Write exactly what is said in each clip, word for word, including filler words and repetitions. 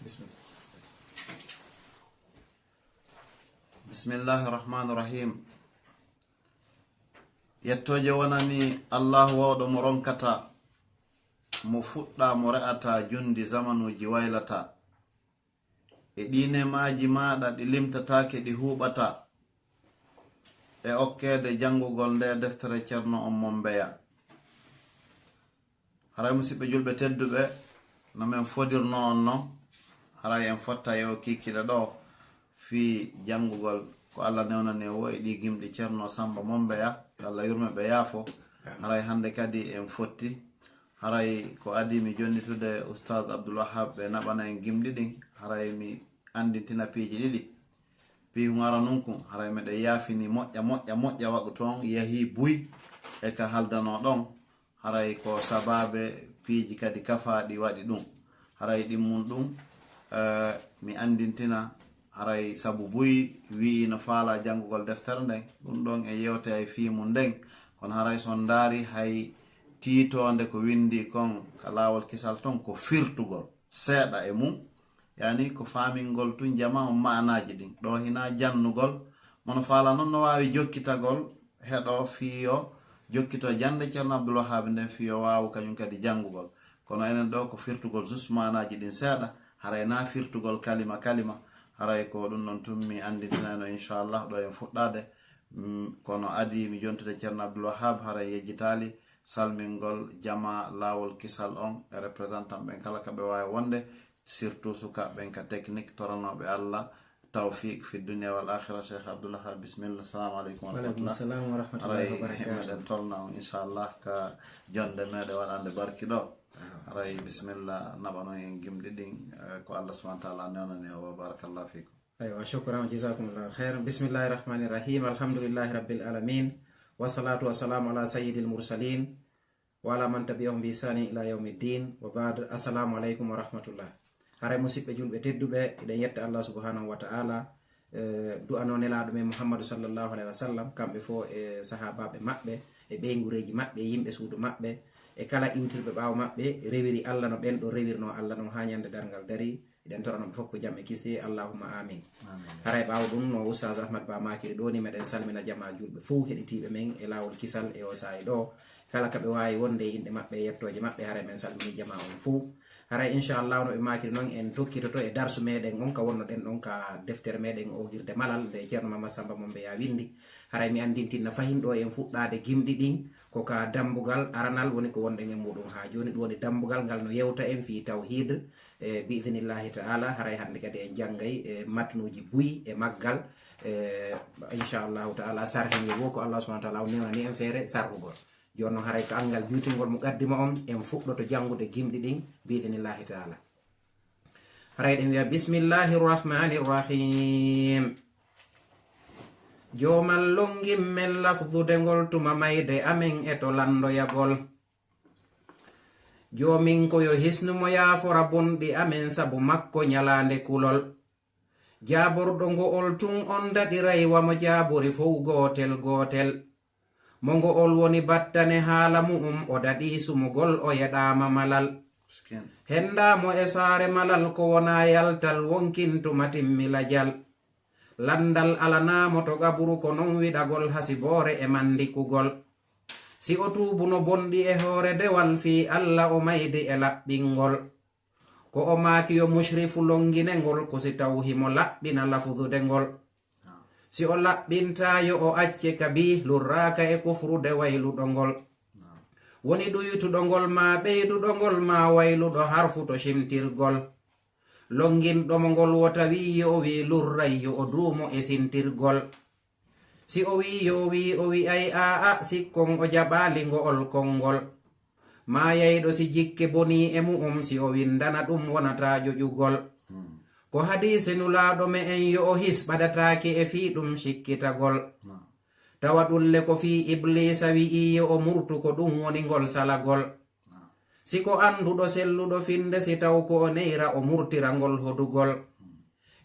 Bismillah. Bismillahi rahmani rahim. Yettooje wonani Allahu wawɗo mo ronkata, mo fuɗɗa mo re'ata, jundi zamanuji waylata. E ɗi nemaaji maaɗa ɗi limtataake ɗi huuɓata. E okkeede janngugol nde deftere Ceerno on Mombeya. Haray musiɓɓe julɓe tedduɓe, no men fodirno on non, haray en fotta e o kiikiiɗe ɗo fii janngugol ko Alla newnani en wo e ɗi gimɗi Ceerno Samba Mombeya, yo Alla yurme ɓe yaafo. Haray hannde kadi en fotti. Haray ko adii mi jonnitude Oustaz Abdoul Wahab ɓe naɓana en gimɗi ɗin, haray mi anndintina piiji ɗiɗi. Pii hun ara nun kun, haray meɗen yaafini moƴƴa, moƴƴa, moƴƴa waɗu toon, yahii buy e ka haldanoo ɗon. Haray ko sabaabe piiji kadi kafaaɗi waɗi ɗum. Haray ɗin mun ɗum, eh, mi anndintina, haray sabu buy wi'i no faalaa janngugol deftere nden, ɗum ɗon e yewte ay fii mun nden. Kono haray so on ndaari hay tiitoonde ko winndi kon ka laawol kisal ton ko firtugol seeɗa e mun, yani ko faamingol tun jama on maanaaji ɗin. Ɗo hinaa jannugol, mono faalaa non no waawi jokkitagol heɗo fii yo jokkito jannde Ceerno Abdul Wahaabi nden fii yo waawu kañum kadi janngugol. Kono enen ɗo ko firtugol zus maanaaji ɗin seeɗa, haray naa firtugol kalima kalima, haray ko ɗum ɗon tun mi anndintinayno inchallah ɗo en fuɗɗaade. Mm, kono adii mi jontude Ceerno Abdul Wahab, haray yejjitaali salmingol jama laawol kisal on e représentant ɓen kala ka ɓe waawi wonde, surtout sukaaɓe ɓen ka technique, toranooɓe Alla tawfiq fi dunia wal akhira. Cheikh Abdul Wahab, bismillah. Assalamu aleykum wa Wa aleykum rahmatullah. Assalam wa rahmatullahi Haray wa barakatuh. Meɗen tolna on inchallah ka jonde meɗen waɗande barki ɗo. Ah, haray bismillah, naɓanon en gimɗi ɗin, eh, ko Allah subhanahu wa ta'ala newnani o. Wa barakallahu fikum. Aywa, shukran, jazakumullahu khairan. Bismillahir rahmanir rahim. Alhamdulillahi rabbil alamin. Wassalatu wassalamu ala sayyidil mursalin wa ala man tabi'ahum bi ihsani ila yawmiddin. Wa ba'd. Assalamu alaikum wa rahmatullah. Haray musiɓɓe julɓe tedduɓe, eɗen yetta Allah subhanahu wa ta'ala, eh, du'ano nelaaɗo men Muhammadu sallallahu alaihi wa sallam, kamɓe fof e sahaabaaɓe maɓɓe, e ɓeyngureeji maɓɓe, e yimɓe suudu maɓɓe, e kala iwtirɓe ɓaawo maɓɓe, rewiri Allah no ɓen ɗo rewirno Allah non haa ñande darngal dari. Eɗen torano ɓe fof ko jam e kisi, Allahumma amin. Amin. Haray ɓaawo ɗum, no Oustaz Ahmad Ba maakiri ɗo ni, meɗen salmina jamaa julɓe fof heɗitiiɓe men e laawol kisal e o saa'i ɗo. Kala ka ɓe waawi wonde e inɗe maɓɓe e yettooje maɓɓe, haray men salmini jamaa on fof. Haray inchallah no ɓe maakiri noon, en tokkitoto e darsu meɗen on ka wonnoɗen ɗon ka deftere meɗen Oogirde Malal nde Ceerno Mamad Samba Mombeya winndi. Haray mi anndintinna fahin ɗo en fuɗɗaade gimɗi ɗin ko ka dambugal aranal woni ko wonɗen e muɗum haa jooni. Ɗum woni dambugal ngal no yewta en fii tawhiid, e bi idnillahi ta'ala. Haray hannde kadi en janngay, e, matnuuji buy e maggal. E, inchallahu ta'ala sarhingol wo ko Allah subhanahu wa ta'ala o newnani en feere sarhugol. Jooni noon haray ko anngal juutingol muqaddima on, en fuɗɗoto janngude gimɗi ɗin bi idnillahi ta'ala. Haray eɗen wiya, bismillahi rahmani rahim. Jooman longin men lafdude ngol tuma mayde amen e to landoyagol. Joomin ko yo hisnu mo yaafora bonɗi amen sabu makko ñalaande kulol. Jaaborɗo ngo'ol tun on daɗiray wa mo jaabori fow gootel gootel. Mo ngo'ol woni battane haala mu'um, o daɗii sumugol, o yeɗaama malal. Miskin. Hendaa mo e saare malal ko wonaa yaltal wonkin tuma timmilajal. Lanndal alanaa mo to qaburu ko non wiɗagol hasiboore e manndikugol. Si o tuubuno bonɗi e hoore dewal fii Alla o maydi e laɓɓingol. Ko o maaki yo mushrifu longine ngol ko si taw himo laɓɓina lafudude ngol. Si o laɓɓintaa yo o acce kabi lurraaka e kufrude wayluɗo ngol. Woni ɗuytuɗo ngol maa ɓeyduɗo ngol maa wayluɗo harfu to cimtirgol. Longinɗo mo ngol wo tawi yo o wii lurray yo o duumo e sintirgol. Si o wii yo o wii o wi'ay aa'a sikkon o jaɓaali ngo'ol konngol. Maayayɗo si jikke bonii e mu'um si o winndana ɗum wonataa ƴoƴugol. Ko hadiise Nulaaɗo me'en yo o his ɓadataake e fii ɗum cikkitagol. Tawa ɗulle ko fii Ibliisa wi'ii yo o murtu ko ɗum woni ngol salagol. Si ko annduɗo selluɗo finnde si taw ko o neyra o murtira ngol hodugol.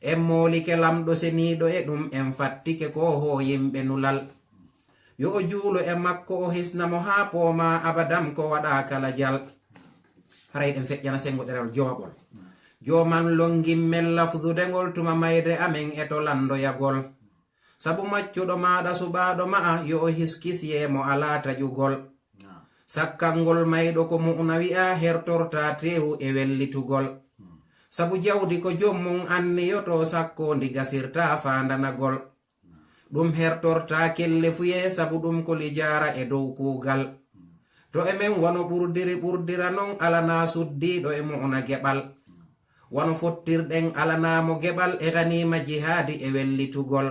En moolike Lamɗo seniiɗo e ɗum en fattike ko hoo yimɓe nulal. Yo o juulo e makko o hisna mo haa poomaa abadan ko waɗaa kala jal. Haray ɗen feƴƴana senngo ɗerewol jooɓol. Jooman longin men lafdude ngol tuma mayde amen e to landoyagol. Sabu maccuɗo maaɗa suɓaaɗo ma'a yo o his kisiyee mo alaa taƴugol. Sakkangol mayɗo ko mu'una wi'aa hertortaa teewu e wellitugol. Sabu jawdi ko joom mum anniyoto sakkoo ndi gasirtaa faandanagol. Ɗum hertortaa kellefuyee sabu ɗum ko lijaara e dow kuugal. To e men wano ɓurdiri ɓurdira non alanaa suddiiɗo e mu'una geɓal. Wano fottirɗen alanaa mo geɓal e ganiima jihaadi e wellitugol.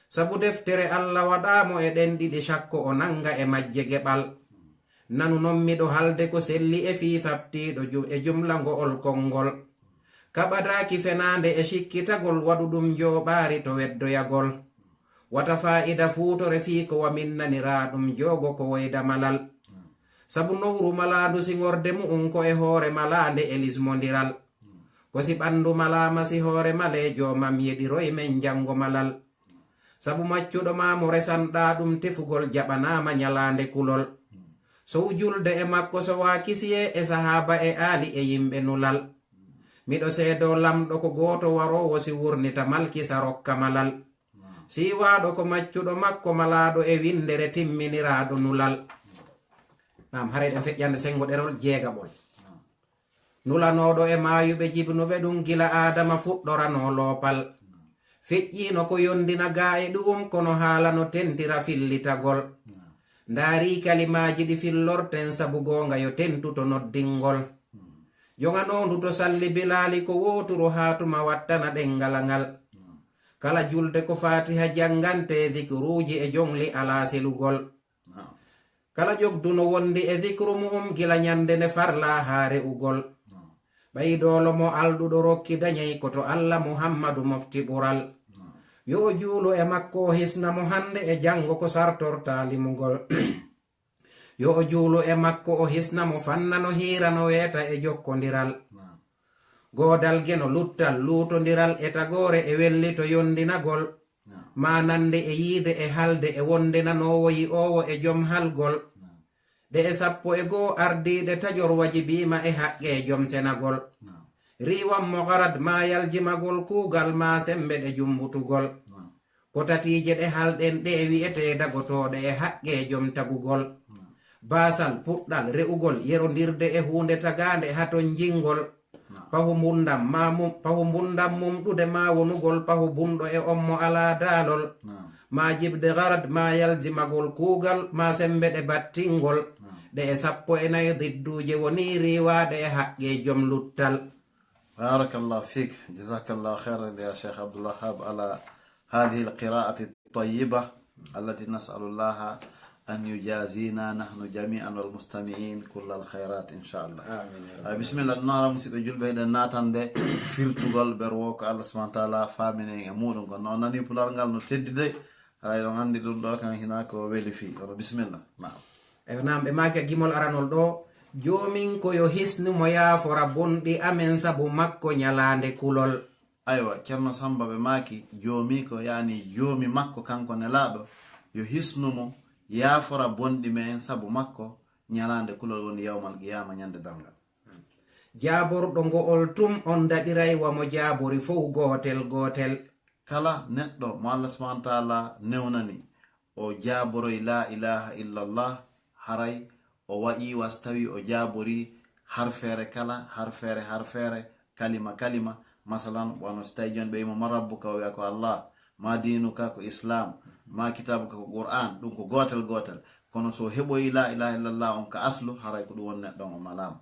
Sabu deftere Alla waɗaa mo e ɗen ɗiɗi cakko o nannga e majje geɓal. Nanu non miɗo halde ko selli e fii faptiiɗo ju- e jumla ngo'ol konngol. Kaɓadaaki fenaande e cikkitagol waɗu ɗum njooɓaari to weddoyagol. Wata faa'ida fuutore fii ko wa min naniraa ɗum joogo ko woyda malal. Sabu nowru malaandu siŋorde mu'un ko e hoore malaande e lismondiral. Ko si ɓanndu malaama si hoore malee joomam yeɗiroy men janngo malal. Sabu maccuɗo maa mo resanɗaa ɗum tefugol jaɓanaama ñalaande kulol. Sow julde e makko sowaa kisiyee e sahaaba e aali e yimɓe nulal. Miɗo seedoo lamɗo ko gooto waroowo si wurnita malkisa rokka malal. Siiwaaɗo ko maccuɗo makko malaaɗo e winndere timminiraaɗo nulal. Naam, haray ɗen feƴƴande senngo ɗerol jeegaɓol. Nulanooɗo e maayuɓe jibnuɓe ɗum gila Aadama fuɗɗoranoo loopal. Feƴƴiino ko yondina gaa e ɗu'um kono haala no tentira fillitagol. Ndaarii kalimaaji ɗi fillorten sabu goonga yo tentu to noddingol. Joŋanoondu to salli bilaali ko wooturu haa tuma wattana ɗenngala ngal. Kala julde ko faatiha janngantee dikruuji e joŋli alaa selugol. Kala jogdu no wondi e dikru mu'um gila ñande nde farlaa haa re'ugol. Ɓay doolo mo alɗuɗo rokki dañay ko to Alla Muhammadu mofti ɓural. Yo o juulu e makko o hisna mo hannde e janngo ko sartortaa limugol. Yo o juulu e makko o hisna mo fanna no hiira no weeta e jokkondiral. Goodal geno luttal luutondiral e tagoore e wellito yondinagol. Maanande e yiide e halde e wonde nanoowo yi'oowo e jom halgol. Ɗe e sappo e goo ardiiɗe tajor wajibiima e haqqe e jom senagol. Riiwan mo garad maa yaljimagol kuugal maa sembe ɗe jumbutugol. Ko tatiije ɗe halɗen ɗe wi'etee dagotooɗe e haqqe jom tagugol. Baasal, puɗɗal, re'ugol, yerondirde e huunde tagaande haton jingol. Pahu mbunndam maa mum, pahu mbunndam mum ɗude maa wonugol pahu bunɗo e on mo alaa daalol. Maa jibde garad, maa yalzimagol kuugal, maa semmbe ɗe battingol. Ɗe e sappo e nayi didduuje wonii riiwaaɗe e haqqe jom luttal. بارك الله فيك. جزاك الله خيرا يا شيخ عبد الوهاب على هذه القراءة الطيبة التي نسأل الله أن يجازينا نحن جميعا والمستمعين كل الخيرات إن شاء الله. Amin, ya Ay, bisimilla, ɗum noon, musidɓe julɓe, eɗen naatande firtugol ɓer wo ko Allah subhanahu wa taala faamini en e muɗum. Kono noon, nani pular ngal no teddi de, haray on anndi ɗum ɗo kan hina ko weli fii. Kono bisimilla. Naam. Eyo, naam, ɓe maaki e gimol aranol ɗo, joomin ko yo hisnu mo yaafora bonɗi amen sabu makko ñalaande kulol. Aywa, Ceerno Sammba, ɓe maaki, joomi ko, yaani joomi makko kanko Nelaaɗo, yo hisnu mo, yaafora bonɗi men sabu makko, ñalaande kulol woni yawmal qiyaama, ñande darngal. Jaaborɗo ngo'ol tum on daɗiray wa mo jaabori fow gootel gootel. Kala neɗɗo mo Allah subhanahu wa taala newnani, o jaaboroy laa ilaaha illallah, haray o wa'i wa so tawi o jaabori harfeere kala, harfeere, harfeere, kalima, kalima. Masalan, wano so tawi jooni ɓe wi'imo, "Man rabbuka?" O wi'a, "Ko Allah." "Ma diinuka?" "Ko Islam." "Ma kitaabuka?" "Ko Qur'an." Ɗum ko gootel gootel. Kono so heɓoyi laa ilaaha illallah on ka aslu, haray ko ɗum woni neɗɗo on o malaama.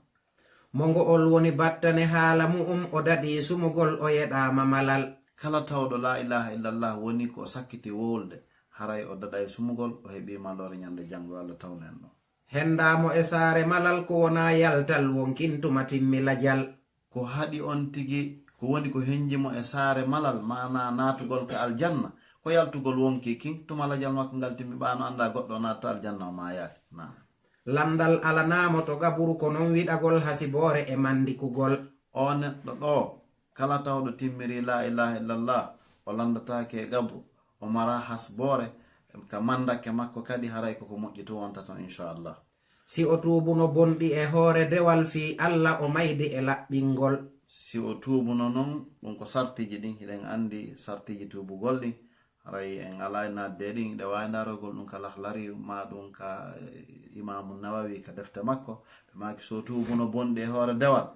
Mo ngo'ol woni battane haala mu'um, o daɗii sumugol, o yeɗaama malal. Kala tawɗo laa ilaaha illallah woni ko o sakkiti wowlude, haray o daɗay sumugol, o heɓii maloore ñande janngo, yo Allah tawnu en ɗum. Hendaa mo e saare malal ko wonaa yaltal wonkin tuma timmi lajal. Ko haɗi on tigi, ko woni ko henji mo e saare malal, maanaa naatugol ka aljanna, ko yaltugol wonki kin, tuma lajal makko ngal timmi, ɓaano anndaa goɗɗo o naatata aljanna o maayaali. Naam. Lanndal alanaa mo to qaburu ko non wiɗagol hasiboore e manndikugol. Oo neɗɗo ɗo, kala tawɗo timmiri laa ilaaha illallah, o lanndataake e qabru, o maraa hasboore, ka manndakke makko kadi haray ko ko moƴƴi tun wontata on, inchallah. Si o tuubuno bonɗi e hoore dewal fii Alla o maydi e laɓɓingol. Si o tuubuno non, ɗum ko sartiji ɗin, hiɗen anndi sartiji tuubugol ɗin, haray en alaa e naatde e ɗin, hiɗe waawi ndaarogol ɗum ka Laxlari, maa ɗum ka, eh, Imaamu Nawawi ka defte makko, ɓe maaki so tuubuno bonɗi e hoore dewal,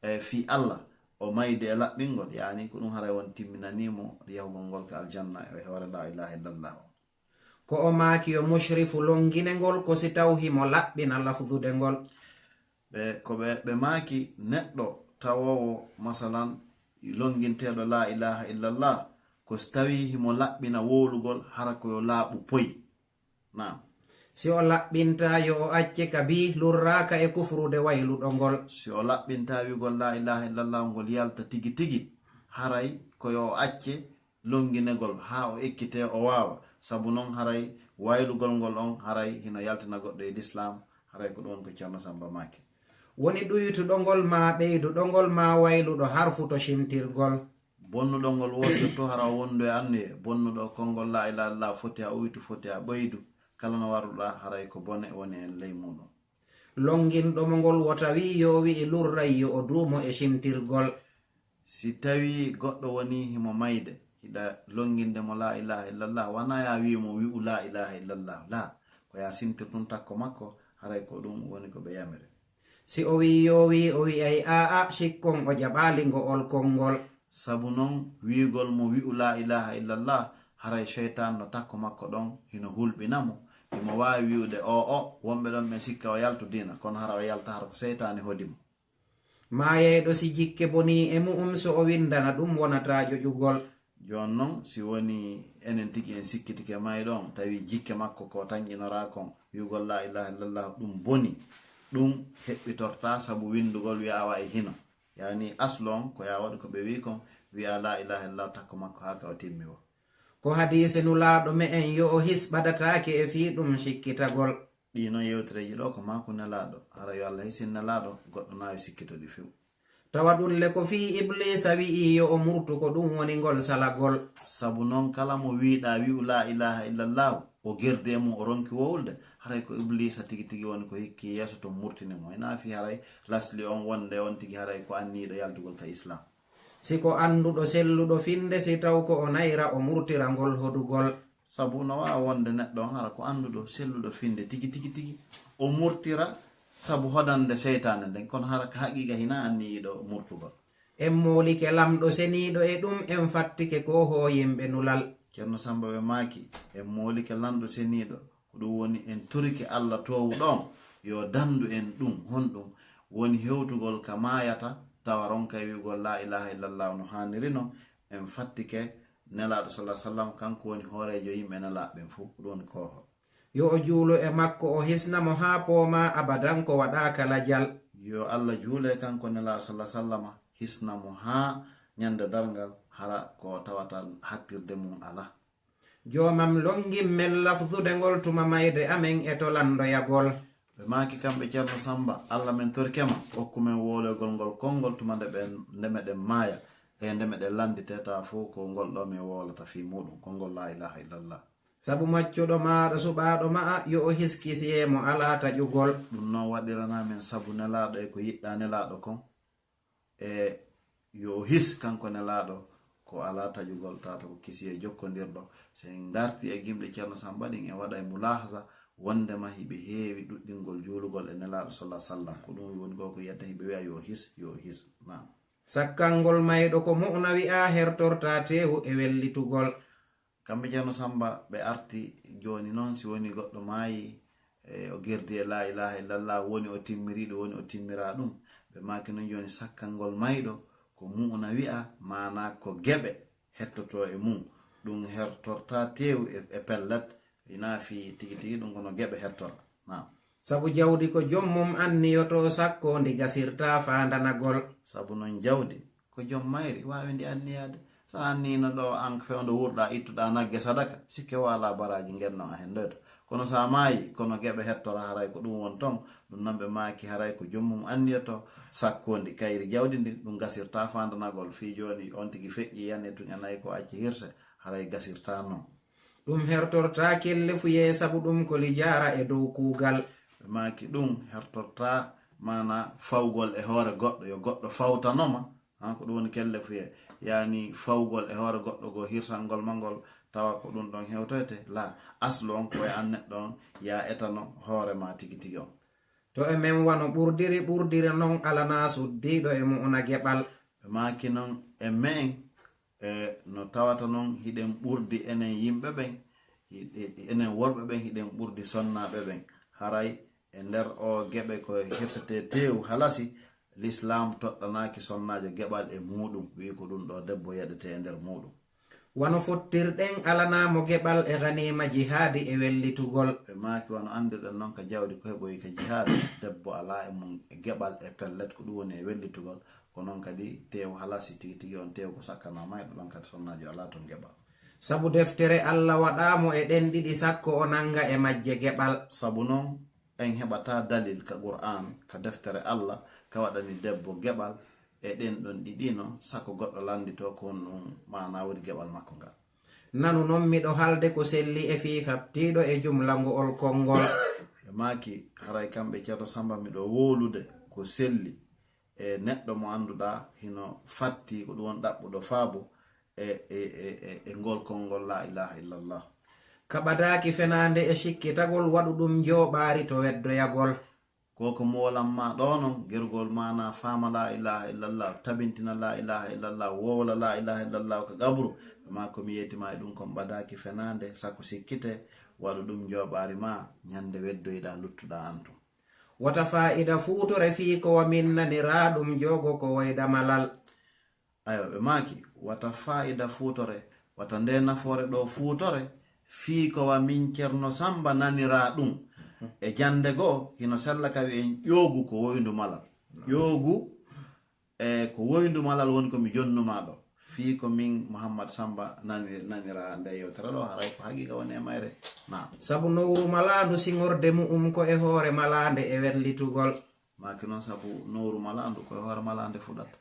e fii Alla, o mayde e laɓɓingol, yaani ko ɗum haray won timminanii mo yahugol ngol ka aljanna e hoore laa ilaaha illallah on. Ko o maaki yo mushrifu longine ngol ko si taw himo laɓɓina lafdude ngol. Ɓe, ko ɓe, ɓe maaki neɗɗo tawoowo, masalan, longinteeɗo laa ilaaha illallah, ko si tawii himo laɓɓina wowlugol, hara ko yo laaɓu poy. Naam. Si o laɓɓintaa, yo o acce ka bii lurraaka e kufrude wayluɗo ngol. Si o laɓɓintaa wi'ugol laa ilaaha illallah ngol yalta tigi tigi, haray ko yo o acce longinegol haa o ekkitee o waawa. Sabu non haray waylugol ngol on haray hino yaltina goɗɗo e lislaam, haray ko ɗum woni ko Ceerno Samba maaki. Woni ɗuytuɗo ngol maa ɓeyduɗo ngol maa wayluɗo harfu to cimtirgol. Bonnuɗo ngol woo surtout hara o wondu e anniye, bonnuɗo konngol laa ilaaha illallah foti a uytu, foti a ɓeydu, kala no warruɗaa haray ko bone woni en ley muuɗum. Longinɗo mo ngol wota wii yo wi'i lurray yo o duumo e cimtirgol. Si tawii goɗɗo wonii himo mayde, hiɗa longinde mo laa ilaaha illallah, wanaa yaa wii mo wi'u laa ilaaha illallah, laa, ko yaa sintir ɗum takko makko, haray ko ɗum woni ko ɓe yamiri. Si o wii yo wii, o wi'ay aa'a, cikkon o jaɓaali ngo'ol konngol. Sabu non, wi'ugol mo wi'u laa ilaaha illallah, haray seytaan no takko makko ɗon hino hulɓina mo, himo waawi wi'ude o'o, wonɓe ɗon ɓen sikka o yaltu diina, kono hara o yalta, hara ko seytaane hodi mo. Maayayɗo si jikke bonii e mu'um, so o winndana ɗum wonataa ƴoƴugol. Jooni non, si wonii enen tigi en sikkitike mayɗo on, tawi jikke makko ko tanƴinoraa kon, wi'ugol laa ilaaha illallah ɗum bonii, ɗum heɓɓitortaa sabu winndugol wi'a awa e hino. Yaani aslu on ko yaa waɗu ko ɓe wi'i kon, wi'a laa ilaaha illallah takko makko haa ka o timmi woo. Ko hadiise Nulaaɗo me'en yo o his ɓadataake e fii ɗum sikkitagol. Ɗii non yewtereeji ɗoo ko maaku Nelaaɗo, hara yo Alla hisin Nelaaɗo, goɗɗo na waawi sikkito ɗi few. Tawa ɗum le ko fii Ibliisa wi'i yo o murtu, ko ɗum woni ngol salagol. Sabu non kala mo wi'uɗaa wi'u laa ilaaha illallah, o gerdi e mum, o ronki wowlude, haray ko Ibliisa tigi tigi woni ko hikki yeeso ton murtini mo. Hinaa fii haray lasli on wonde on tigi haray ko anniyiiɗo yaltugol ka Islaam. Si ko annduɗo selluɗo finnde, si taw ko o nayra o murtira ngol hodugol. Sabu no waawa wonde neɗɗo on hara ko annduɗo selluɗo finnde tigi tigi tigi, o murtira sabu hodande seytaane nden, kono hara ka haqiiqa hinaa anniyiiɗo murtugol. En moolike Lamɗo Seniiɗo e ɗum, en fattike ko hooyimɓe Nulal. Ceerno Samba ɓe maaki, en moolike Lanɗo Seniiɗo, ko ɗum woni en torike Alla toowuɗo on, yo danndu en ɗum, honɗum woni hewtugol ka maayata, tawa ronkay wi'ugol laa ilaaha illallah no haaniri non, en fattike Nelaaɗo sallallahu alaihi wasallam, kanko woni hooreejo yimɓe Nelaaɓe ɓen fow, ko ɗum woni kooho. Yo o juulu e makko, o hisna mo haa poomaa abadan ko waɗaaka lajal. Yo Alla juule kanko Nelaaɗo sallallahu alaihi wasallam, hisna mo haa ñande darngal, hara ko tawata hattirde mum alaa. Joomam, longin men lafdude ngol tuma mayde amen e to landoyagol. Ɓe maaki kamɓe Ceerno Samba, Alla men torike ma, okku men wowloygol ngol konngol tuma nde ɓe, nde meɗen maaya, e nde meɗen lannditee, tawa fow ko ngol ɗoo men wowlata fii muuɗum, konngol laa ilaaha illallah. Sabu maccuɗo maaɗa suɓaaɗo ma'a, yo o his kisiyee mo alaa taƴugol. Ɗum non waɗiranaa men sabu Nelaaɗo e ko yiɗɗaa Nelaaɗo kon. E yo o his kanko Nelaaɗo ko alaa taƴugol, tawata ko kisiyee jokkondirɗo. So en ndartii e gimɗe Ceerno Samba ɗin, en waɗay mulaahaza wonndema hiɓe heewi ɗuɗɗingol juulugol e Nelaaɗo sallallahu alaihi wasallam. Ko ɗum woni ko, ko yiyata hiɓe wi'a yo o his, yo o his. Naam. Sakkangol mayɗo ko mu'una wi'aa hertortaa teewu e wellitugol. Kamɓe Ceerno Samba ɓe arti jooni non, si woni goɗɗo maayi, e, o gerdi e laa ilaaha illallah, woni o timmiri ɗum, woni o timmiraa ɗum. Ɓe maaki non jooni sakkangol mayɗo ko mu'una wi'a, maanaa ko geɓe hettotoo e mum. Ɗum hertortaa teewu e, e pellet, hinaa fii tigi tigi ɗum, kono geɓe hettora. Naam. Sabu jawdi ko joom mum anniyotoo, sakkoo ndi gasirtaa faandanagol. Sabu non jawdi ko joom mayri waawi ndi anniyaade. So a anniyino ɗo an fewndo wuurɗaa, ittuɗaa nagge sadaka, sikke waalaa baraaji ngenno a henndoyto. Kono so a maayi, kono geɓe hettora, haray ko ɗum won ton. Ɗum non ɓe maaki haray ko joom mum anniyoto sakkoo ndi, kayri jawdi ndi, ɗum gasirtaa faandanagol. Fii jooni on tigi feƴƴi yani e tun e nayi ko acci hirse, haray gasirtaa non. Ɗum hertortaa kellefuyee, sabu ɗum ko lijaara e dow kuugal. Ɓe maaki ɗum hertortaa maanaa fawgol e hoore goɗɗo, yo goɗɗo fawtano ma, An ko ɗum woni kellefuye, yani fawgol e hoore goɗɗo goo, hirsangol ma ngol, tawa ko ɗum ɗon hewtoyte? La, aslu on ko e an neɗɗo on, ya etano hoore ma tigi tigi on. To e men wano ɓurdiri ɓurdiri non alanaa suddiiɗo e mu'una geɓal. Ɓe maaki non e me'en, e no tawata non hiɗen ɓurdi enen yimɓe ɓen, hi-, hi-, enen worɓe ɓen hiɗen ɓurdi sonnaaɓe ɓen. Haray e nder o geɓe ko hirsetee teewu halasi, Lislaam toɗɗanaaki sonnaajo geɓal e muuɗum, wi'i ko ɗum ɗoo debbo yeɗetee e nder muuɗum. Wano fottirɗen alanaa mo geɓal e ganiima jihaadi e wellitugol. Ɓe maaki wano anndirɗen non ka jawdi ko heɓoyi ka jihaadi, debbo alaa e mum geɓal e pellet ko ɗum woni e wellitugol, ko non kadi teewu halasi tigi tigi on teewu ko sakkanaa mayɗo ɗon kadi sonnaajo alaa ton geɓal. Sabu deftere Alla waɗaa mo e ɗen ɗiɗi sakko o nannga e majje geɓal. Sabu non en heɓataa dalil ka Qur'aan, ka deftere Alla, ka waɗani debbo geɓal e ɗen ɗon ɗiɗi non, sako goɗɗo lannditoo ko honɗum maanaa woni geɓal makko ngal. Nanu non miɗo haalde ko selli e fii fattiiɗo e jumla ngo'ol konngol. Ɓe maaki, haray kamɓe Ceerno Samba miɗo wowlude ko selli e neɗɗo mo annduɗaa hino fatti ko ɗum woni ɗaɓɓuɗo faabu e, e, e, e, e ngol konngol laa ilaaha illallah. Kaɓadaaki fenaande e sikkitagol waɗu ɗum njooɓaari to weddoyagol. Ko ko moolan ma ɗoo non, gergol maanaa faama laa ilaaha illallah, tabintina laa ilaaha illallah, wowla laa ilaaha illallah ka qabru, ɓe maa ko mi yeeti ma e ɗum kon ɓadaaki fenaande, sako sikkite, waɗu ɗum njooɓaari ma, ñande weddoyɗaa luttuɗaa an tun. Wota faa'ida fuutore fii ko wa min naniraa ɗum joogo ko woyda malal. Aywa, ɓe maaki, wata faa'ida fuutore, wata nde nafoore ɗoo fuutore, fii ko wa min Ceerno Samba naniraa ɗum. E jannde goo, hino sella ka wi'en ƴoogu ko woyndu malal. Ƴoogu, e ko woyndu malal woni ko mi jonnu maa ɗoo. Fii ko min Muhammad Samba nani-, naniraa nde yewtere ɗoo, haray ko haqiiqa woni e mayre. Naam. Sabu nowru malaandu siŋorde mu'um ko e hoore malaande e wellitugol. Maaki non sabu nowru malaandu ko e hoore malaande fuɗata.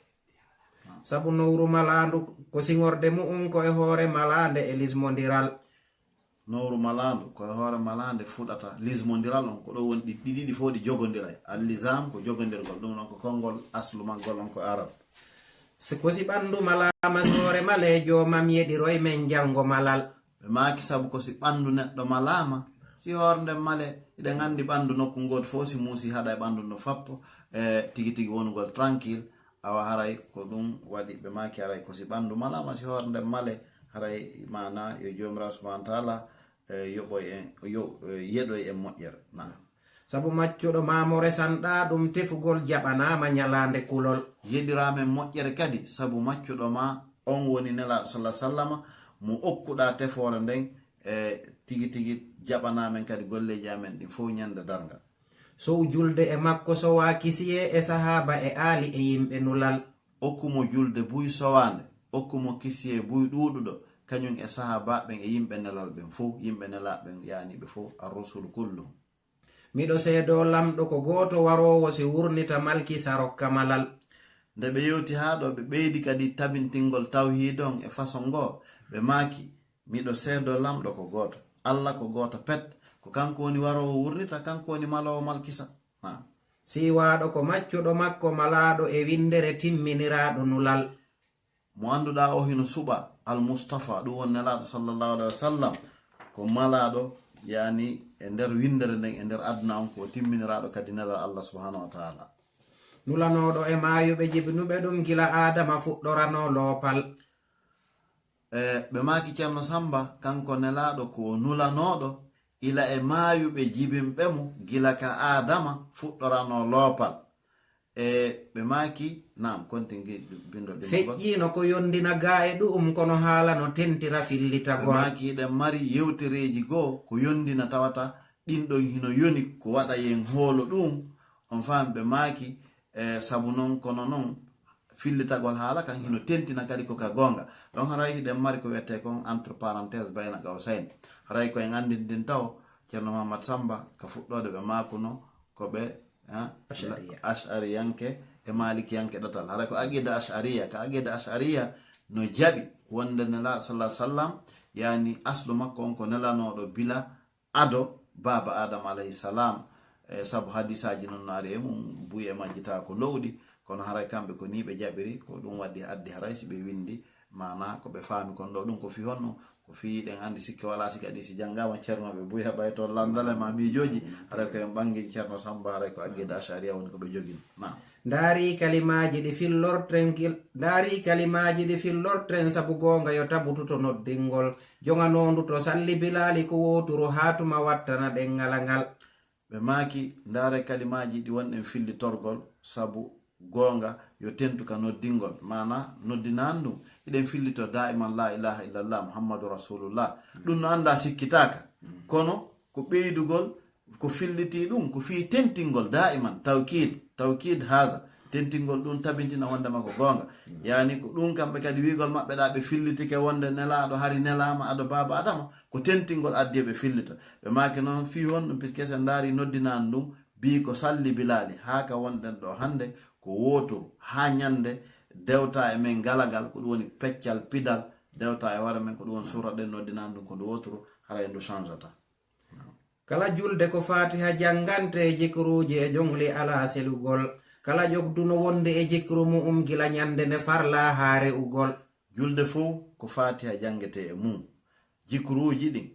Sabu nowru malaandu ko siŋorde mu'um ko e hoore malaande e lismondiral. Nowru malaandu ko e hoore malaande fuɗata. Lismondiral on ko ɗo woni ɗi, ɗi ɗiɗi fof ɗi jogondiray. Al-lizam ko jogondirgol, ɗum ɗon ko konngol aslu maggol on ko arab. Si ko si ɓanndu malaama si hoore malee joomam yeɗiroy men janngo malal. Ɓe maaki sabu ko si ɓanndu neɗɗo malaama, si hoore nden malee, hiɗen anndi ɓanndu nokku ngootu fof si muusi haɗa e ɓanndu no fappo, e tigi tigi wonugol tranquille, awa haray ko ɗum waɗi ɓe maaki haray ko si ɓanndu malaama, si hoore nden malee, haray maana yo Joomiraaɗo subhaanahu wa taala, e, yoɓoy en, yo, e, yeɗoy en moƴƴere. Naam. Sabu maccuɗo maa mo resanɗaa ɗum tefugol jaɓanaama ñalaande kulol. Yeɗiraa men moƴƴere kadi, sabu maccuɗo maa on woni Nelaaɗo sallallaahu alayhi wa sallama, mo okkuɗaa tefoore nden, e tigi tigi jaɓanaa men kadi golleeji amen ɗin fof ñande darngal. Sow julde e makko sowaa kisiyee e sahaaba e aali e yimɓe nulal. Okku mo julde buy sowaande, okku mo kisiyee buy ɗuuɗuɗo, kañum e sahaabaaɓe ɓen e yimɓe nelal ɓen fof, yimɓe nelaaɓe ɓen yaaniiɓe fof, ar-rusulu kulluhum. Miɗo seedoo Lamɗo ko gooto waroowo si wurnita malkisa rokka malal. Nde ɓe yewti haa ɗo, ɓe ɓeydi kadi tabintingol tawhiid on e façon ngoo, ɓe maaki, miɗo seedoo Lamɗo ko gooto, Alla ko gooto pet, ko kanko woni waroowo wurnita, kanko woni maloowo malkisa. Naam. Siiwaaɗo ko maccuɗo makko malaaɗo e winndere timminiraaɗo nulal. Mo annduɗaa o hino suɓa, Al-Mustafa, ɗum woni Nelaaɗo sallallaahu alayhi wa sallam, ko malaaɗo, yaani e nder winndere nden, e nder aduna on, ko o timminiraaɗo kadi nelal Allah subhaanahu wa taala. Nulanooɗo e maayuɓe jibnuɓe ɗum gila Aadama fuɗɗoranoo loopal. E ɓe maaki Ceerno Samba, kanko Nelaaɗo ko o nulanooɗo ila e maayuɓe jibinɓe mo gila ka Aadama fuɗɗoranoo loopal. E ɓe maaki, naam, kontingi binndo ɗin. Feƴƴiino ko yondina gaa e ɗu'um, kono haala no tentira fillitagol. Ɓe maaki, hiɗen mari yewtereeji goo ko yondina tawata ɗin ɗon hino yoni ko waɗa yen hoolo ɗum. On faami, ɓe maaki, e sabu non, kono non, fillitagol haala kan hino tentina kadi ko ka goonga. Ɗon haray hiɗen mari ko wiyetee kon entre parenthèse bayna qawsayn. Haray ko en anndinɗin taw, Ceerno Mahammat Samba, ka fuɗɗoode ɓe maakuno ko ɓe, ha, Ash'ariya. Ash'ariyanke e Malikiyanke ɗatal. Haray ko aqida Ash'ariya, ka aqida Ash'ariya no jaɓi wonde Nelaaɗo sallallaahu alayhi wa sallam, yaani aslu makko on ko nelanooɗo bila ado baaba Aadama alayhi salam, E sabu hadisaaji noon no ari e mum, buy e majji tawa ko lo'uɗi, kono haray kamɓe ko nii ɓe jaɓiri, ko ɗum waɗi addi haray si ɓe winndi maana ko ɓe faami kon ɗo. Ɗum ko fii honno? Ko fii ɗen anndi sikke walaa si kadi si janngaama ceernooɓe buy heɓay toon lanndale ma miijooji, haray ko en ɓanngin Ceerno Samba, haray ko aqida Ashariya woni ko ɓe jogino. Naam. Ndaari kalimaaji ɗi fillorten gil-, ndaari kalimaaji ɗi fillorten sabu goonga yo tabutu to noddingol, joŋanoondu to salli bilaali ko wooturu haa tuma wattana ɗen ŋala ngal. Ɓe maaki, ndaare kalimaaji ɗi wonɗen fillitorgol, sabu goonga yo tentu ka noddingol. Maana, noddinaandu ɗum, hiɗen fillito daa'iman laa ilaaha illallah, Muhammadu Rasulullah. Ɗum no anndaa sikkitaaka. Kono ko ɓeydugol, ko filliti ɗum, ko fii tentingol daa'iman, tawkiid, tawkiid haaza. Tentingol ɗum tabintina wondema ko goonga. Yaani ko ɗum kamɓe kadi wiigol maɓɓe ɗa ɓe fillitike wonde nelaaɗo hari nelaama ado baaba Adama, ko tentingol addi ɓe fillita. Ɓe maaki noon fii honɗum, puisque si en ndaari noddinaandu ndum, bii ko salli bilaali, haa ka wonɗen ɗo hannde, ko wooturu, haa ñannde dewta e men galagal, ko ɗum woni peccal pidal, dewta e hoore men, ko ɗum woni surra ɗen noddinaandu ndum, ko ndu wooturu, haray ndu changata. Kala julde ko Faatiha janngante e jikruuji e joŋli alaa selugol. Kala ƴogdu no wonde e jikru mu'um gila ñannde nde farlaa haa re'ugol. Julde fow ko Faatiha janngetee e mum. Jikruuji ɗin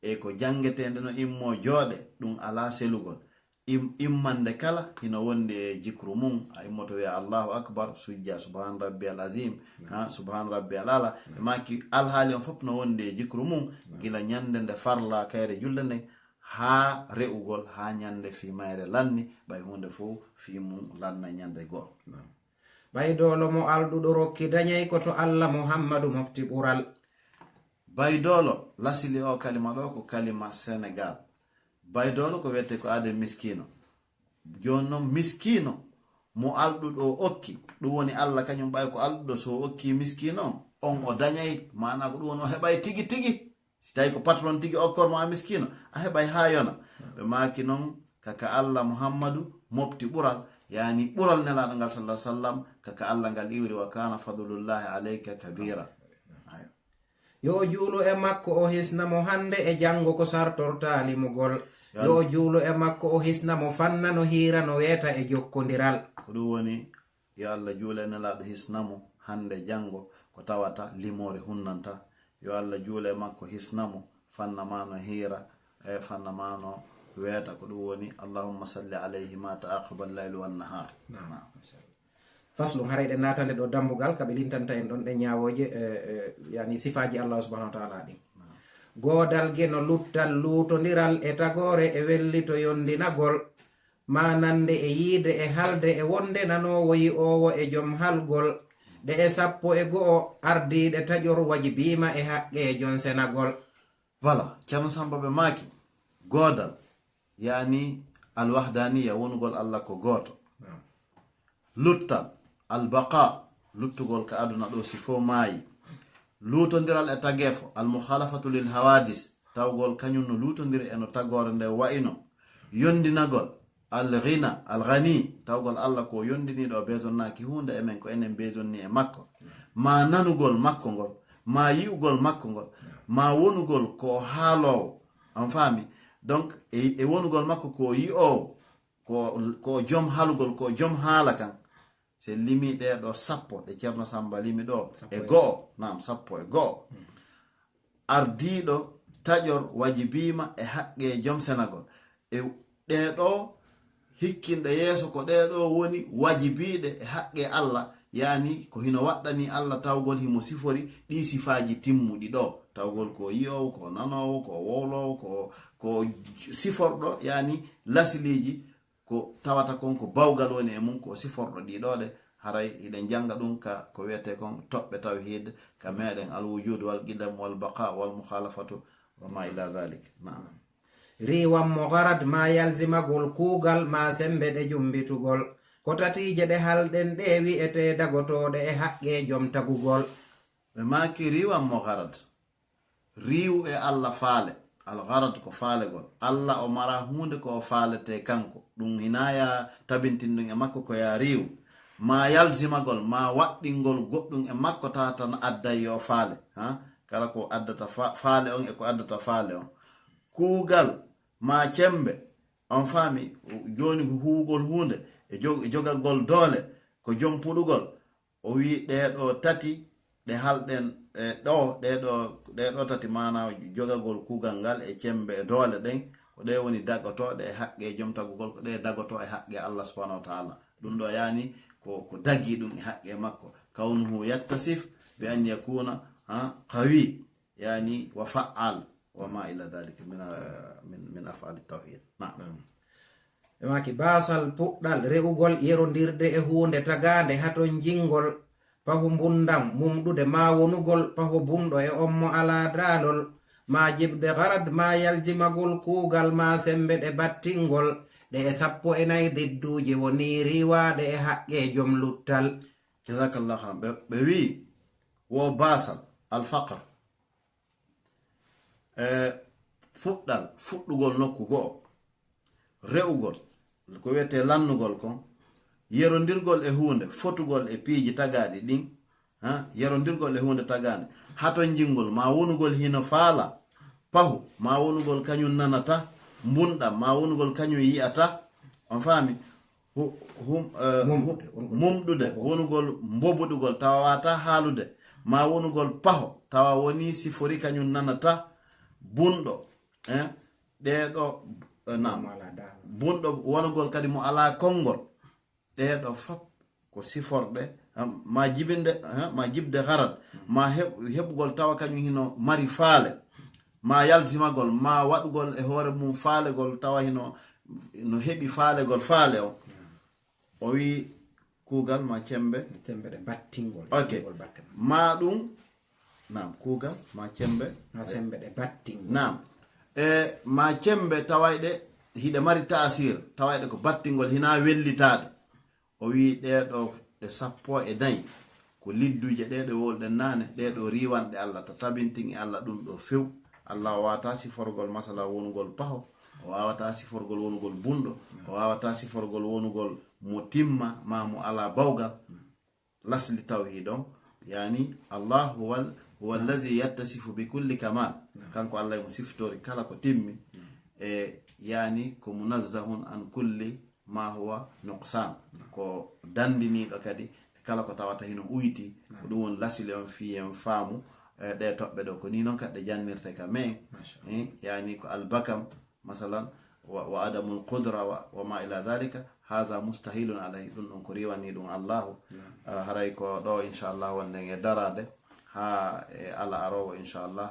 e ko janngetee nde no immoo jooɗe, ɗum alaa selugol. Im-, immande kala hino wondi e jikru mum. A immoto wi'a Allahu Akbar, sujja Subhaan Rabbiyal Aziim, ha, Subhaan Rabbiyal Ala. Ɓe maaki alhaali on fof no wondi e jikru mum, gila ñannde nde farla kayre julde nden, haa re'ugol, haa ñannde fii mayre lanni, ɓay huunde fof fii mum lanna ñannde goo. Ɓay doolo mo alɗuɗo rokki dañay ko to Alla Muhammadu mofti ɓural. Bay doolo, lasili o kalima ɗo ko kalima Senegal. Bay doolo ko wiyetee ko aaden miskiino. Jooni non miskiino mo alɗuɗo okki, ɗum woni Alla kañum ɓay ko alɗuɗo, so o okki miskiino on, o dañay, maanaa ko ɗum woni o heɓay tigi tigi. Si tawi ko patron tigi okkor mo a miskiino, a heɓay haa yona. Ɓe maaki non, ka ka Alla Muhammadu mofti ɓural, yaani ɓural Nelaaɗo ngal sallallahu alaihi wasallam, ka ka Alla ngal iwri, "Wa kana fadlullahi alayka kabira." Ayo. Yo o juulu e makko, o hisna mo hannde e janngo ko sartortaa limugol. Yo Yo o juulu e makko, o hisna mo fanna no hiira no weeta e jokkondiral. Ko ɗum woni, yo Alla juule Nelaaɗo hisna mo hannde janngo ko tawata limoore hunnanta. Yo Alla juule e makko hisna mo fanna ma no hiira e fanna ma no weeta. Ko ɗum woni, "Allahumma salli alayhi ma ta'aqaba al-laylu wan nahar." Naam, masha Allah. Faslun, haray ɗe naatande ɗo dambugal, ka ɓe lintanta en ɗon ɗe ñaawooje, e, e, yani sifaaji Allah subhanahu wa ta'ala ɗin. Goodal ge no luttal luutondiral e tagoore e wellito yondinagol, maanande e yiide e halde e wonde nanoowo yi'oowo e jom halgol. Ɗe e sappo e go'o ardiiɗe taƴor wajibiima e haqqe e jon senagol. Voilà, Ceerno Samba ɓe maaki, goodal, yaani alwahdaniya, wonugol Alla ko gooto. Naam. Luttal, albaqa, luttugol ka aduna ɗo si fof maayi. Luutondiral e tageefo, almukhalafatu lil hawadis, tawgol kañum no luutondiri e no tagoore nde wa'ino. Yondinagol, al-ghina, al-ghani, tawgol Alla ko yondiniiɗo, o besonnaaki huunde e men, ko enen besonni e makko. Ma nanugol makko ngol, ma yi'ugol makko ngol, ma wonugol ko o haaloowo. On faami? Donc, e, e wonugol makko ko o yi'oowo, ko, ko o jom halugol, ko o jom haala kan. Se limi ɗe ɗo sappo, ɗe Ceerno Samba limi ɗo, sappo e e go'o, naam, sappo e go'o. Hmm. Ardiiɗo taƴor wajibiima e haqqe jom senagol. E ɗee ɗo hikkinɗe yeeso ko ɗee ɗo woni wajibiiɗe e haqqe Alla, yaani ko hino waɗɗani Alla tawgol himo sifori ɗii sifaaji timmuɗi ɗo. Tawgol ko yi'oowo, ko nanoowo, ko wowloowo, ko, ko siforɗo, yaani lasiliiji ko tawata kon ko bawgal woni e mum, ko siforɗo ɗii ɗo ɗe, haray hiɗen jannga ɗum ka ko wiyetee kon toɓɓe tawhiid, ka meɗen al-wujud wal qidam wal baqa wal mukhalafatu wa ma ila dhalik. Naam. Riiwan mo gharad ma yalzimagol kuugal ma sembe ɗe jumbitugol. Ko tatiije ɗe halɗen ɗe wi'etee dagotooɗe e haqqe jom tagugol. Ɓe maaki riiwan mo gharad. Riiwu e Alla faale. Al-gharad ko faalegol. Alla o mara huunde ko o faaletee kanko. Ɗum hinaa ya tabintin ɗum e makko ko ya riiwu. Ma yalzimagol, ma waɗɗingol goɗɗum e makko tawata no adday yo faale. Ha? Kala ko addata fa-, faale on e ko addata faale on. Kuugal, ma cembe, On faami? Jooni ko huwugol huunde e jog- e jogagol doole, ko jom puɗugol. O wii ɗee ɗoo tati ɗe halɗen e ɗoo, ɗee ɗoo, ɗee ɗoo tati maanaa jogagol kuugal ngal e cemmbe e doole ɗen, ko ɗee woni dagotooɗe e haqqe jom tagugol, ko ɗee dagotoo e haqqe Allah subhanahu wa ta'ala. Ɗum ɗoo yaani ko, ko dagii ɗum e haqqe makko. Kawnuhu yattasif bi an yakuna, ha, qawi, yaani wa fa'al, wa ma ila dhalika min, min, min af'ali tawhid. Naam. Naam. Ɓe maaki baasal puɗɗal re'ugol yerondirde e huunde tagaande hatonjingol, pahu mbunndam mumɗude maa wonugol paho bunɗo e on mo alaa daalol, maa jiɓde garad maa yaljimagol kuugal maa semmbe ɗe battingol, ɗe e sappo e nayi didduuje wonii riiwaaɗe e haqqee jom luttal. Jazakallahu khairan. Ɓe, ɓe wii wo baasal, al faqr. E fuɗɗal, fuɗɗugol nokku go'o, re'ugol, ko wiyetee lannugol kon, yerondirgol e huunde, fotugol e piiji tagaaɗi ɗin, ha, yerondirgol e huunde tagaande, hatonjingol, maa wonugol hino faala, pahu, maa wonugol kañum nanata, mbunɗam, maa wonugol kañum yi'ata, on faami? Hu-, hum-, eh, hu-, Mumɗude, wonugol mumɗude, mbobuɗo. Wonugol mbobuɗugol, tawa waawataa haalude, maa wonugol paho, tawa wonii sifori kañum nanata, bunɗo, eh, ɗee ɗoo, eh, naam. Mo alaa daalol. Bunɗo wonugol kadi mo alaa konngol, ɗee ɗoo fop ko siforɗe, eh, maa jibinde, eh, maa jiɓde garad, maa heɓ-, heɓugol tawa kañum hino mari faale, maa yaltimagol, maa waɗugol e hoore mum faalegol tawa hino, no heɓi faalegol faale on. O wii kuugal maa cemmbe. Cemmbe ɗe battingol, Ok. Battingol batte. Maa ɗum, naam, kuugal maa cemmbe. Maa semmbe ɗe battingol. Naam. E maa cemmbe tawayɗe hiɗe mari taasir, tawayɗe ko battingol, hinaa wellitaade. O wii ɗee ɗoo ɗe sappo e nayi ko lidduuje ɗee ɗe wowluɗen naane, ɗee ɗoo riiwanɗe Allah, ta tabintin e Allah ɗum ɗoo few. Allah o waawataa siforgol masala wonugol paho, o waawataa siforgol wonugol bunɗo, o waawataa siforgol wonugol mo timma maa mo alaa bawgal. Lasli tawhid on, yaani Allah huwa, huwa allazi yattasifu bi kulli kamal. Naam. Kanko Allah mo siftori kala ko timmi. Naam. E yaani ko munazzahun an kulli ma huwa nuqsan. Naam. Ko dandiniiɗo kadi e kala ko tawata hino uyti. Naam. Ko ɗum woni lasli on fii en faamu, e, ɗee toɓɓe ɗoo. Ko nii noon kadi ɗe jannirte ka men. Masha Allah. E, yaani ko albakam, masalan, wa, wa adamul qudra wa, wa ma ila dhalika, hadha mustahilun alayhi. Ɗum ɗon ko riiwanii ɗum Allahu. Naam. Ah, haray ko ɗoo, inchallah, wonɗen e daraade haa e alarba aroowo, inchallah.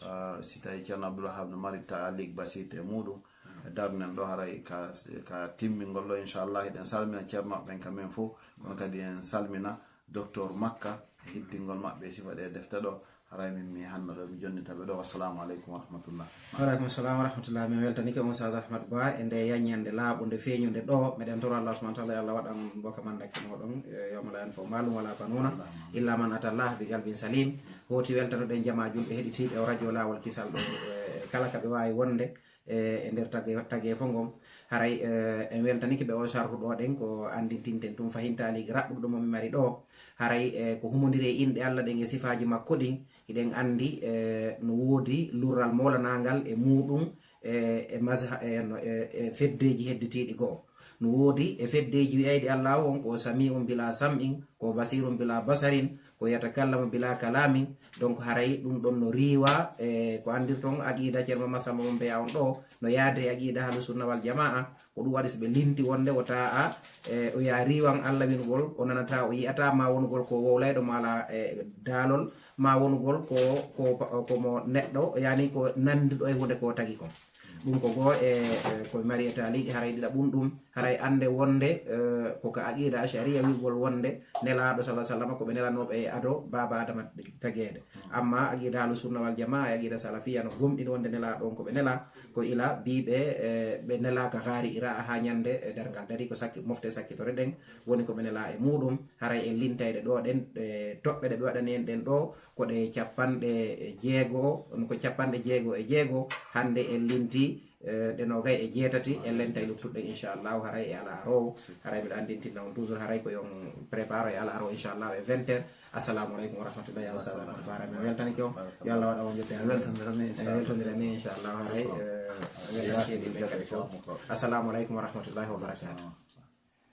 Ah, si tawii Ceerno Abdul Wahab no mari taaliq basit e muuɗum, e darnen ɗoo, haray ka, ka timmingol ɗoo, inchallah, eɗen salmina ceerno maɓɓe ɓen ka men fof, kono kadi en salmina Docteur Makka e hittingol maɓɓe e sifa ɗee defte ɗoo. Haray min mi hanno ɗoo, mi jonnita ɓe ɗoo. Wassalamu aleykum wa rahmatullah. Wa aleykum salam wa rahmatullah. Min weltanike on Ustaz Ahmad Ba e nde yaññande laaɓunde feeñunde ɗoo. Meɗen toro Allah subhanahu wa taala yo Allah waɗan mboka man dakke moɗon, e yawma la yanfa'u malun wala banuna, Allahumma amin. Illa man ata Allah bi qalbin salim. Hooti weltanoɗen jamaa julɓe heɗitiiɓe o radio Laawol Kisal ɗoo, e kala ka ɓe waawi wonde e, e nder tage-, tageefo ngon. Haray, e, en weltanike ɓe o sarhu ɗoo ɗen ko anndintinten tun fahin taaliik raɓɓuɗo mo mi mari ɗoo. Haray, e, ko humondiri e inɗe Allah ɗen e sifaaji makko ɗin, hiɗen anndi, e, no woodi lurral moolanaangal e muuɗum, e, e mazha-, e, no, e, e feddeeji hedditiiɗi go'o. No woodi e feddeeji wi'ayɗi Allahu on ko sami'un bila sam'in, ko basirun bila basarin, ko yatakallamu bila kalamin. Donc haray ɗum ɗon no riiwa e ko anndirton aqida Ceerno Massamba Mumbeya on ɗoo, no yaadri e aqida Ahlu Sunna wal Jamaa. Ko ɗum waɗi so ɓe linti wonde wota a, e, o yaa riiwan Allah winugol, o nanata, o yi'ata, ma wonugol ko wowlayɗo, ma alaa, e, daalol, ma wonugol ko, ko, ko mo neɗɗo, yaani ko nanduɗo e huunde ko tagi kon. Ɗum ko goo e, e, ko mi mari e taaliiji, haray ɗiɗaɓun ɗum, haray annde wonde, e, ko ka aqida Ashariya wi'ugol wonde Nelaaɗo sallallahu alaihi wasallam ko ɓe nelanooɓe e ado Baaba Adama tageede. Amma aqida Ahlu Sunna wal Jamaa e aqida Salafiya no gomɗini wonde Nelaaɗo on ko ɓe nela, ko ila biiɓe, e, ɓe nela ka haari ira haa ñande, e, darngal dari ko sakki, mofte sakkitore ɗen, woni ko ɓe nela e muuɗum. Haray e lintayɗe ɗoo ɗen, e, toɓɓe ɗe ɓe waɗani en ɗen ɗoo, ko ɗe capanɗe jeego, ko capanɗe jeego e jeego, hannde en linti, eh, ɗe nogay e jeetati, ellen tawi ɗum tuɗɗen inchallahu, haray e ala arowo. Haray mbiɗa anndintinna on toujours, haray ko yon prépare e ala arowo inchallahu e vingt heures. Assalamu aleykum wa rahmatullahi wa sallam. Bara mi weltanike on. Yo Allah waɗa on jette. Weltondira ni inchallahu, haray, eh, weltanike ɗi ɓen kadi fof. Assalamu aleykum wa rahmatullahi wa barakatuh.